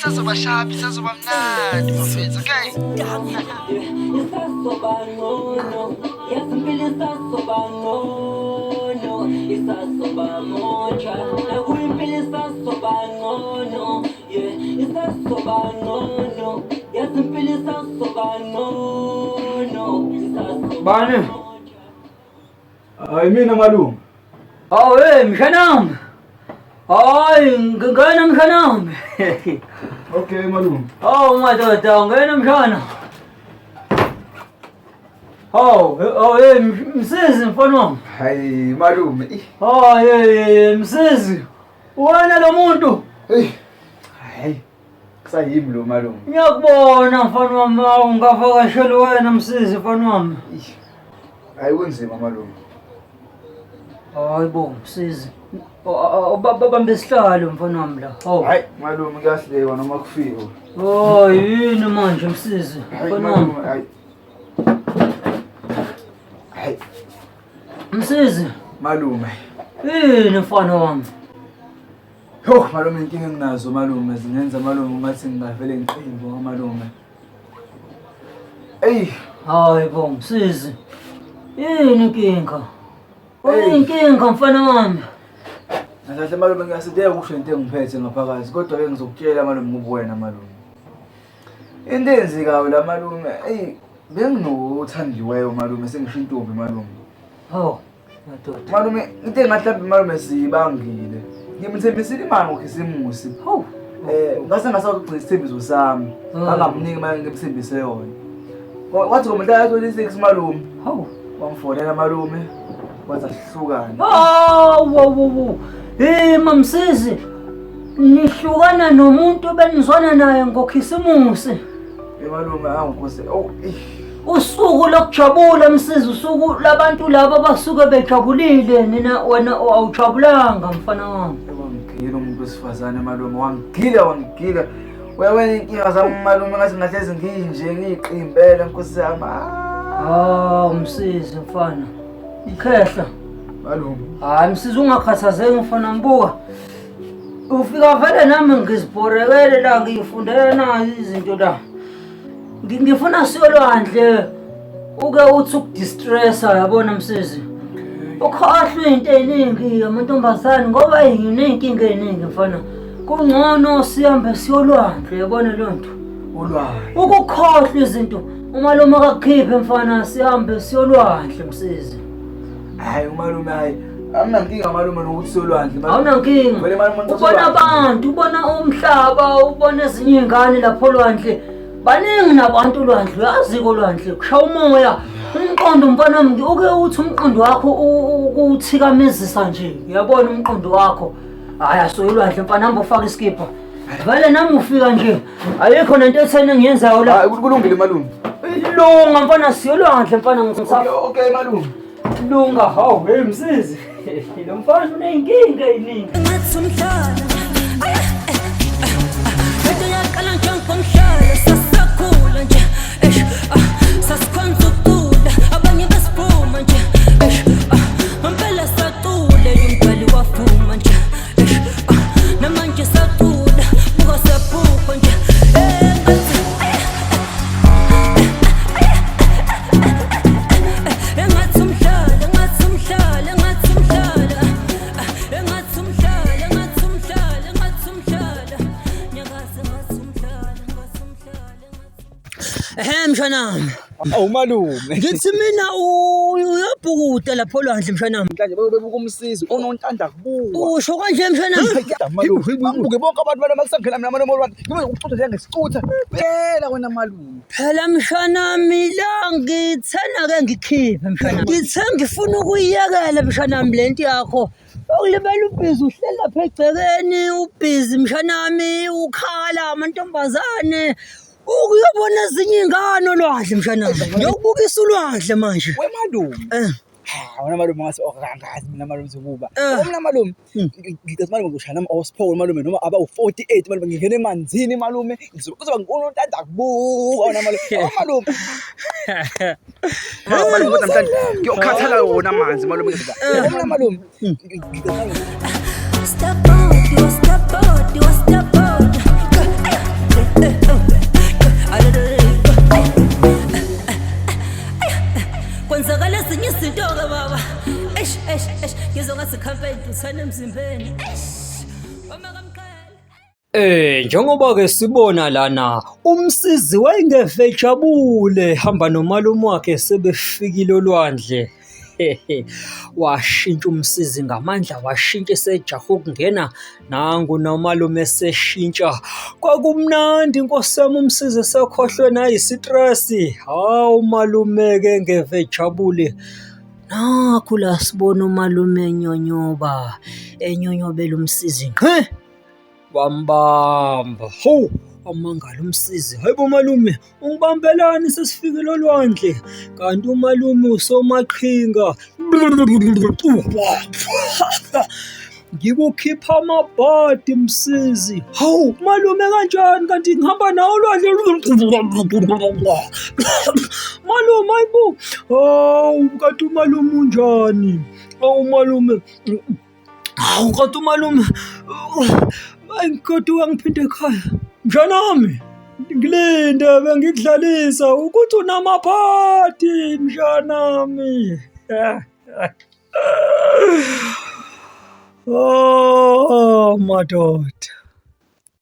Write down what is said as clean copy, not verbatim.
Isazoba sharp, isazoba mnandi bafethu, okay? Isazoba ngcono, yazi impilo isazoba ngcono, isazoba moja, nakuyimpilo isazoba ngcono, yeah, isazoba ngcono, yazi impilo isazoba ngcono, isazoba Bani? moja. Hayi mina malume. Hawu hey mshanami. Hayi ngena mshanami. Okay malume. Hawu madoda ngena mshana. Hawu hawu hey msizi mfana wami. Hayi malume. Ih, Hayi hey msizi. Wena lo muntu Hey. Hayi. Kusayimi lo malume. ngiyakubona mfana wami hawu ngavakashela wena msizi mfana wami. Ih. Hayi kunzima malume. Hayi bo msizi. Bamba isihlalo mfana wami la. Hawu. Hayi malume kuyahlekwa noma kufika. Oh yini manje msizi Hayi mfana wami. malume hayi. Hayi Msizi. malume. Yini mfana wami? Yo malume inkinga enginazo malume zingenza malume ngathi ngingavele ngiqimbo malume. Ey, Hayi bo msizi. Yini inkinga? Hey. Inkinga mfana wami. Kahle malume ngiyasideka ukusho into engiphethe ngaphakathi kodwa ke ngizokutshela malume ngoba wena malume. Into eyenzekayo la malume, eyi benginothandiweyo malume sengisho intombi malume. Hawu madoda. Malume into engathi malume siyibangile. Ngimthembisile imali ngokhisimusi. Hawu. Ngase ngasakugcina isithembiso sami. Ngangamniki imali ngimthembise yona. Wathi ngomhla ka-26 malume, Hawu. wamfonela malume, wathi asihlukane. Hawu hawu. Hey mamsizi. Nihlukana nomuntu obenizwana naye ngokhisimusi. Eh malume anginkosi. Oh, eh. Usuku lokujabula msizi, usuku labantu laba basuke bejabulile nina wena awujabulanga mfana wami. Wangigila umuntu wesifazane malume, wangigila wangigila. Uyabona inkinga zami malume ngathi ngahlezi nginje ngiyiqimbele nkosi yami. Ah, Hawu msizi mfana. Ikhehla. Malume. Hayi msizi ungakhathazeki mfana mbuka. Ufika vele nami ngizibhorekele la ngiyifundela nazo izinto la. Ngifuna siyolwandle uke uthi ukudistressa yabona msizi. Ukhohlwe into eziningi amantombazane ngoba nginey'nkinga ey'ningi mfana. Kungcono sihambe siyolwandle yabona leyo nto. Ulwandle. Ukukhohlwa izinto umalume akakukhiphe mfana sihambe siyolwandle msizi. Hayi umalume hayi. Anginankinga malume nokuthi siyolwandle. malume. Awunankinga. Vele malume ngicela Ubona ulwandle. abantu, ubona umhlaba, ubona ezinye iy'ngane lapho olwandle. Baningi nabantu olwandle, uyaziko olwandle, kushaya umoya. Umqondo mfana wami, uke uthi umqondo wakho ukuthikamezisa nje. Uyabona umqondo wakho. Hhayi asuye ulwandle mfana, hamba ufake iskipha. Vele nami ufika nje, ayikho nento etheni engiyenzayo la. Hayi kulungile malume. Lunga mfana, siye olwandle mfana, Okay, okay malume. Lunga, hawu, hey msizi. Lo mfana uney'nkinga ey'ningi. Ngathi umdlalo, lento yaqala njengomdlalo, sasakhula nje, eish, ah, sasikhonza ukucula, abanye besiphuma nje, eish, ah, ngempela sacula, umdali wavuma nje, eish, ah, namanje sacula, buka siyaphupha nje, eh, ngathi, engathi umdlalo, engathi umdlalo, engathi umdlalo, engathi umdlalo, engathi umdlalo, engathi umdlalo, nyakaza engathi umdlalo, engathi umdlalo, engathi Ehhe mshanami. Awu malume. Ngithi mina uyabhukuda lapho olwandle mshanami. Namhlanje bebuka umsizi onontanda kubuka. Usho kanje mshanami. Malume, bangibuke bonke abantu bana makusangena mina malume olwandle. Ngibe ukucutha njengesicutha. Phela wena malume. Phela mshanami la ngithena ke ngikhiphe mshanami. Ngithe ngifuna ukuyiyekela mshanami lento yakho. Ukulibela ubhizi uhleli lapha egcekeni ubhizi mshanami ukhala amantombazane. Ukuyobona ezinye iy'ngane olwandle mshanami. Ngiyokubukisa ulwandle manje. We malume. Eh. Ha, wena malume ngathi okangazi mina malume zokuba. Eh. Mina malume, ngicathi malume ngizoshaya nami osipho malume noma aba u48 malume ngingena emanzini malume. Ngizoba ngikunotanda kubuka wena malume. Oh malume. Malume kodwa namhlanje ngiyokhathala wona amanzi malume. Mina malume. Step out, you step out, you step out. Izinto-ke baba. Eish eish eish ngizwa ngathi khampe intuthane emzimbeni. Eish. Wama kamqhele. Eh njengoba ke sibona lana umsizi wayengeve ejabule hamba nomalume wakhe sebefikile olwandle. Washintsha umsizi ngamandla washintsha esejaha ukungena nangu nomalume eseshintsha. Kwakumnandi nkosi yami umsizi esekhohlwe nayisitresi. Hawu malume-ke engeve ejabule. Nakhu la sibona umalume enyonyoba, enyonyobela umsizi ngqi. Wambamba, hawu wamangala umsizi, hayi bo malume, ungibambelani sesifikile olwandle? Kanti umalume usomaqhinga. Ngikukhipha amabhadi msizi. Hawu malume kanjani kanti ngihamba nawe olwandle? Malume hayibo. Hawu kanti umalume unjani? Hawu malume. Hawu kanti umalume angigoduka ngiphinde ekhaya. Mshanami, ngilinde bengikudlalisa ukuthi unamaphathi mshanami. Oh madoda.